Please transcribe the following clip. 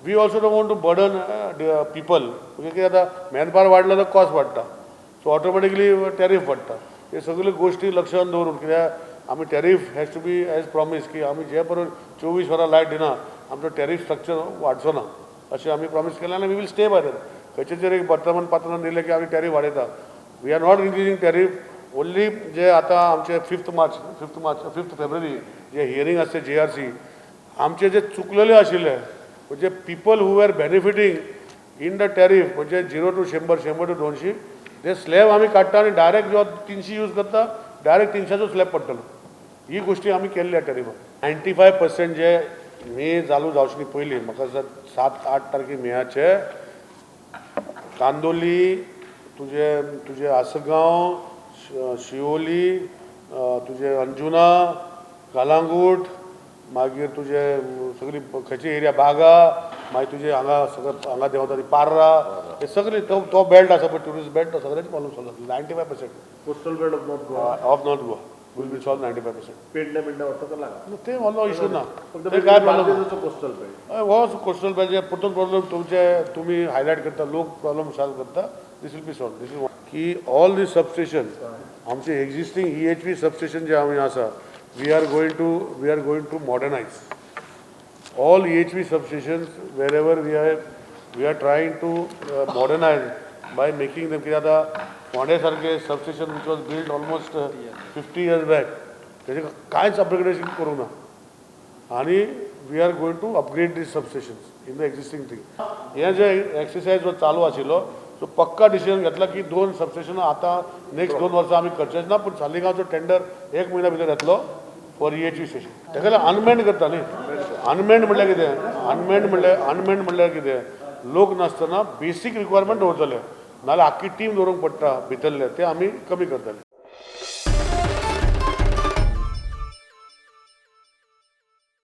We also don't want to burden people. म्हणजे कितें जाता, मॅनपावर वाडलो जाल्यार कॉस्ट वाडटा, सो ऑटोमॅटिकली टॅरीफ वाडटा. हे सगळ्यो गोश्टी लक्षांत दवरून, कित्याक आमी tariff has to be as promise की आमी जे पर्यंत 24 वरां लायट दिना, आमचो टॅरीफ स्ट्रक्चर वाडचो ना अशें आमी प्रॉमीस केलें आनी we will stay by that. खंयचे तरी एक वर्तमानपत्रान दिलें की आमी टॅरीफ वाडयता. We are not increasing tariff. Only जे आतां आमचे 5th March 5th February जे हियरींग आसता जीआरसी, आमचे जे चुकलेले आशिल्ले, म्हणजे people who are benefiting in the tariff, म्हणजे 0 टू 100, 100 टू 200, ते स्लॅब आमी काडटा आनी डायरेक्ट जो 300 यूज करता, डायरेक्ट 300चो स्लॅब पडटलो. ही गोश्टी आमी केल्ली आहा टॅरिफान. 95% जे मे चालू जावचे न्ही पयलीं, म्हाका दिसता 7-8 तारखे मेयाचे, कांदोली, तुजे आसगांव, शिवोली, तुजे अंजुना, कालांगूट, मागीर तुजे सगळी खंयची एरिया, बागा, मागीर तुजे हांगा सगळें हांगा देंवता ती पार्रा, हे सगळे तो तो बेल्ट आसा पळय, ट्युरिस्ट बेल्ट, तो सगळ्याच प्रॉब्लम सॉल्व जातलो 95%. Coastal belt of North Goa. Of North Goa will be solve 95%. Pedne बिडणे वता लागला. ते व्हडलो इशू ना. फक्त ते काय प्रॉब्लम बार्देसाचो कोस्टल बेल्ट. हो कोस्टल बेल्ट जे परतून प्रॉब्लम तुमचे तुमी हायलायट करता, लोक प्रॉब्लम सॉल्व करता, this will be solve. This is की ऑल the substation, आमचे एक्झिस्टींग EHV substation जे आमी आसा, we are going to modernize all EHV substations wherever we are. We are trying to modernize by making them, कित्याक आतां फोंडे सारके substation which was built almost 50 years back, तेजे कांयच upgradation करूंक ना आनी we are going to upgrade these substations in the existing thing. हें जे exercise जो चालू आशिल्लो, सो पक्का डिसिजन घेतला की दोन सबस्टेशन आतां नेक्स्ट 2 वर्सां आमी करचेच ना, पूण सालिगांवचो टेंडर एक म्हयन्या भितर येतलो फॉर EHV station. ताका लागून अनमॅन्ड करता न्ही. अनमॅन्ड म्हणल्यार कितें? अनमॅन्ड म्हणल्यार कितें? लोक नासतना बेसीक रिक्वायरमेंट दवरतले, नाजाल्यार आख्खी टीम दवरूंक पडटा भितरले, ते आमी कमी करतले.